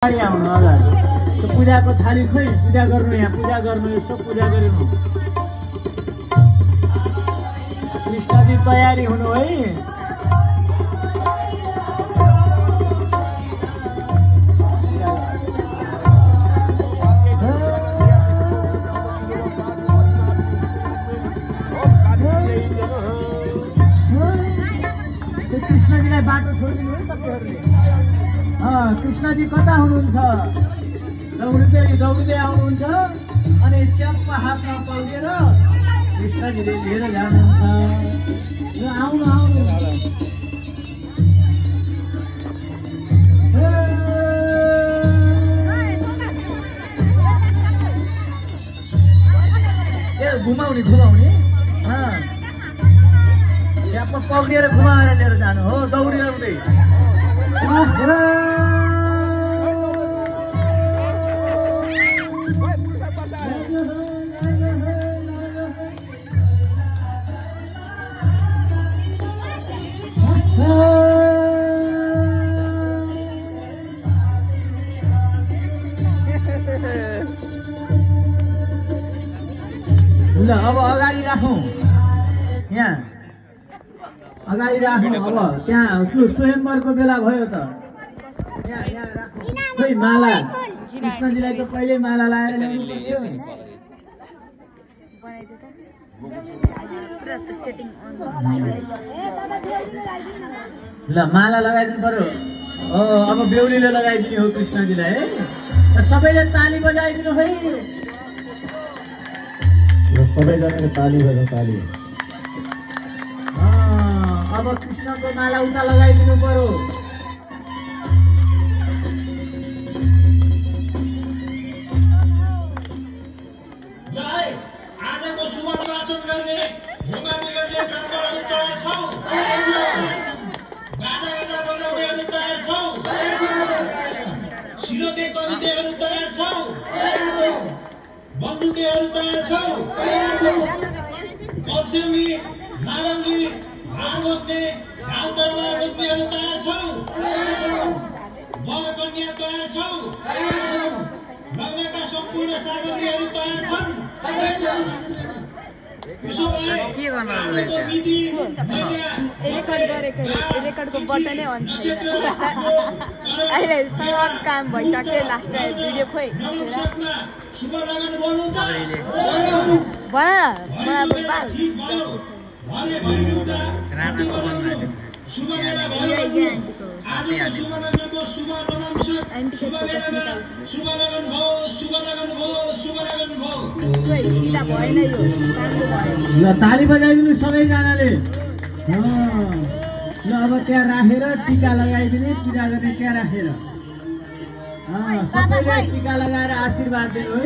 पूजा को थाली खोइ पूजा गर्नु यहाँ पूजा गर्नु यसो पूजा गर्नु कृष्णजी तयारी हुनु है। कृष्णजीलाई बाटो छोडिदिनु है तपाईहरुले। कृष्णजी कता हुनुहुन्छ? दौडिँदै आउनुहुन्छ अनि च्याप्प हातमा पल्केर कृष्णजीले लिएर जानुहुन्छ। आउनु आउनु घुमाउने घुमाउने च्याप्प पल्केर घुमाएर लिएर जानु हो दौडिँदै। ल अब अगाडि राखौँ, यहाँ अगाडि राखौँ। अब त्यहाँ स्वयंवरको बेला भयो त यहाँ राखौँ। खोइ माला कृष्णजीलाई त पहिले माला लाएर ल माला लगाइदिनु पर्यो। अब बेहुलीले लगाइदिने हो कृष्णजीलाई है। सबैले ताली बजाइदिनु है। सबैजनाले ताली बजा ताली। अब कृष्णको माला उता लगाइदिनु पर्यो। आजको शुभ वाचन गर्ने होमादिगरले ब्राह्मणहरू तयार छौँ। गाजा गाजा बजाउनेहरू तयार छौँ। सिरोके कवितेहरू तयार छौँ। बन्दुकेहरू तयार छौँ। कल्सेमी नारङ्गी भार बोक्ने घाउ तरबार बोक्नेहरू तयार छौँ। वर कन्या तयार छौँ। लग्नका सम्पूर्ण सामग्रीहरू तयार छन्। रेकर्डको बटनै अन छैन। अहिले सब काम भइसक्यो। लास्ट भिडियो खोइ सिधा भएन यो राम्रो भयो। ल ताली बजाइदिनु सबैजनाले। ल अब त्यहाँ राखेर टीका लगाइदिने, पूजा गर्ने त्यहाँ राखेर सबैले टीका लगाएर आशीर्वाद दिनु है।